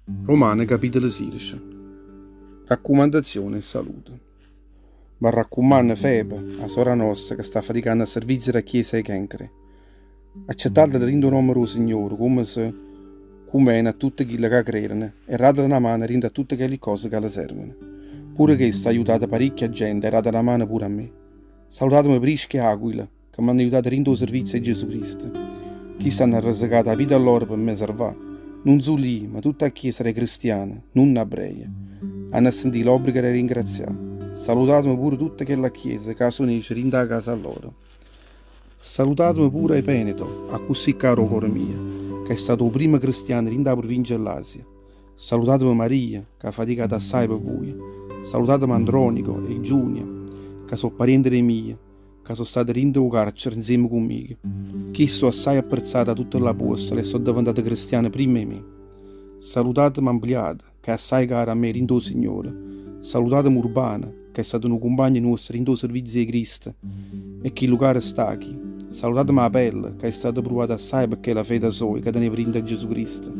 Romane capitolo 16. Raccumandazione e salute. V'arraccumanno Febe, 'a sora nosta ca sta faticanno a servizio d' 'a chiesa 'e Chencre. Accettatela dint' 'o nomme d' 'o Signore comme se cumene a tutte chille ca crereno e datele na mano dint' a tutte chelli ccose ca le servono. Pure chesta ha aiutato paricchia gente e ha dato na mano pure a me. Salutateme Prisca e Aquila, ca m'hanno aiutato dint' 'o servizio 'e Gesù Cristo. Chiste hanno arresecato 'a vita lloro pe me sarvà. Nun sulo io, ma tutta 'a chiesa d' 'e cristiane, nun abreie, hanno a sentì l'obbligo d' 'e ringrazià. Salutateme pure tutta chella chiesa ca s'unisce dint' 'a casa lloro. Salutateme pure a Epeneto, accussì caro 'o core mio, ca è stato 'o primmo cristiano dint' 'a pruvincia 'e ll'Asia. Salutateme Maria, ca ha faticato assaje pe vuje. Salutateme Andronico e Giunia, ca so' pariente d' 'e mie, ca so' state dint' 'o carcere nzieme cu mico. Chisti so' assaje apprezzate 'a tutte ll'apuostole e so' deventate crestiane primma 'e me. Salutateme Ampliato, ca è assaje caro a me dint' 'o Signore. Salutateme Urbano, ca è stato nu cumpagno nuosto dint' 'o servizio 'e Cristo, e chillu caro Stachi. Salutateme Apelle, ca è stato pruvato assaje pe chella fede soja ca teneva dint' a Gesù Cristo.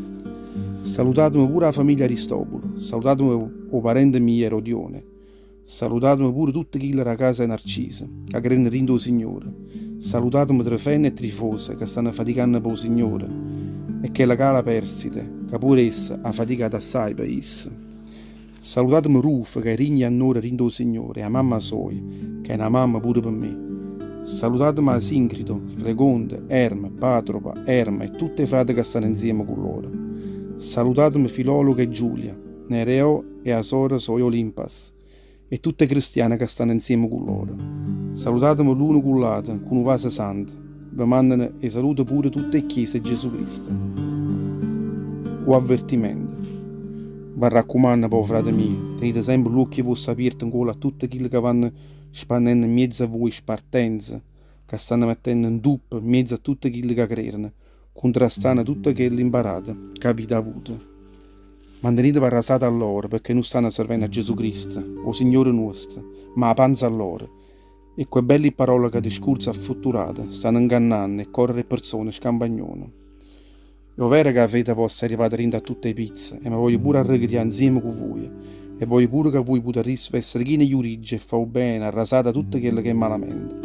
Salutateme pure 'a famiglia Aristobulo. Salutateme 'o parente mio Erodione. Salutateme pure tutte chille d' 'a casa 'e Narciso, ca crereno dint' 'o Signore. Salutateme Trefena e Trifosa, ca stanno faticanno p' 'o Signore, e chella cara Perside, ca pure essa ha faticato assaje pe isso. Salutateme Rufo, ca è digno 'e annore dint' 'o Signore, e 'a mamma soja, ca è na mamma pure pe me. Salutateme Asincrito, Flegonte, Erme, Patropa, Erma e tutte 'e frate ca stanno nzieme cu loro. Salutateme Filologo e Giulia, Nereo e 'a sora soja Olimpas, e tutt' 'e cristiane ca stanno nzieme cu loro. Salutateme l'uno cu ll'ato cu nu vaso santo. Ve mannano 'e salute pure tutt' 'e cchiese 'e Gesù Cristo. O avvertimento. V'arraccumanno po', frate mio, tenite sempe ll'uocchie vuoste apierte ncuollo a tutte chille ca vanno spannenno mmiez'a vuje spartenze, ca stanno mettenno 'ntuppo mmiez'a tutte chille ca crereno, cuntrastanno tutte chelle imparate c'avite avuto. Manteniteve arrasate 'a lloro, pecché nun stanno servenno a Gesù Cristo, 'o Signore nuosto, ma 'a panza lloro. E cu 'e belli parole ca discurze affutturate stanno 'ngannanno 'e core d' 'e perzone scampagnone. È 'o vero ca 'a fede vosta è arrivata dint' a tutte 'e pizze e me voglio pure arrecrià 'nzieme cu vuje e voglio pure ca vuje putarrisseve essere chine 'e jurigge e fa 'o bene arrasate 'a tutto chello che è malamente.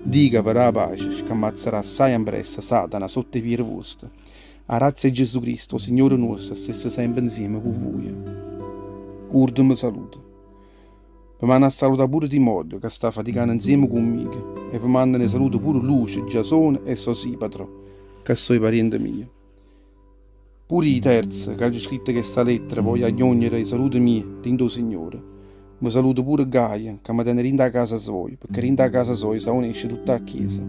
Dio ca ve dà 'a pace scamazzarà assaje ampressa Satana sotto 'e piere vuoste. 'A razia 'e Gesù Cristo, 'o Signore nuosto, stesse sempe 'nzieme cu vuje. Urdemo saluto. Ve manno a salutà pure Timoteo, ca sta faticanno 'nzieme cu mmico, e ve mannano 'e salute pure Lucio, Giasone e Sosipatro, ca so' 'e pariente mie. Pure i' Terzio, c'aggio scritto chesta lettera, voglio aggnognere 'e salute mie dint' 'o Signore. Ve saluta pure Gaio, ca me tene dint' 'a casa soja, pecché dint' 'a casa soja s'aunesce tutta 'a chiesa.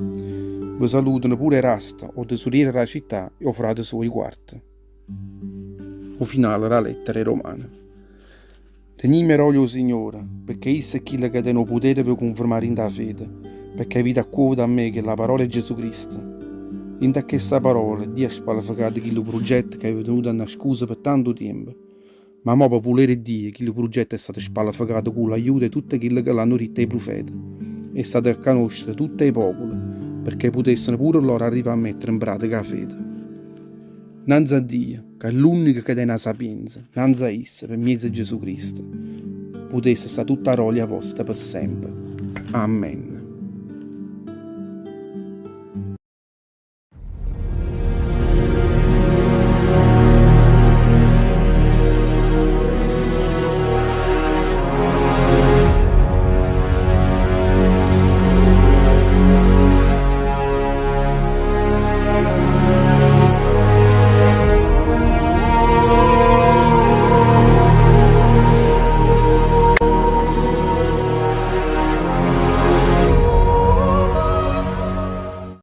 Ve salutano pure Erasto, 'o tesuriere d' 'a città, e 'o frate suojo Quarto. O finale d' 'a lettera 'e Romane. Tenimme roglio 'o Signore, pecché isso è chillo ca tene 'o putere 'e ve cunfermà dint' 'a fede, pecché avite accuovuto 'a me chella parola 'e Gesù Cristo. Dint' a chesta parola, Dio ha spalefecato chillu prugetto ca aveva tenuto annascuso pe tantu tiempo. Ma mo pe vulere 'e Dio, chillu prugetto è stato spalefecato cu l'aiuto 'e tutte chille ca l'hanno ditto 'e prufete. È stato a canoscere tutte 'e popole, pecché putessero pure loro arrivà a mettere 'npratica 'a fede. Nnanze a Dio, ca è l'unico ca tene 'a sapienza, nnanze a Isso, pe miezo 'e Gesù Cristo, putesse sta tutta 'a rolia vosta pe sempe. Amen.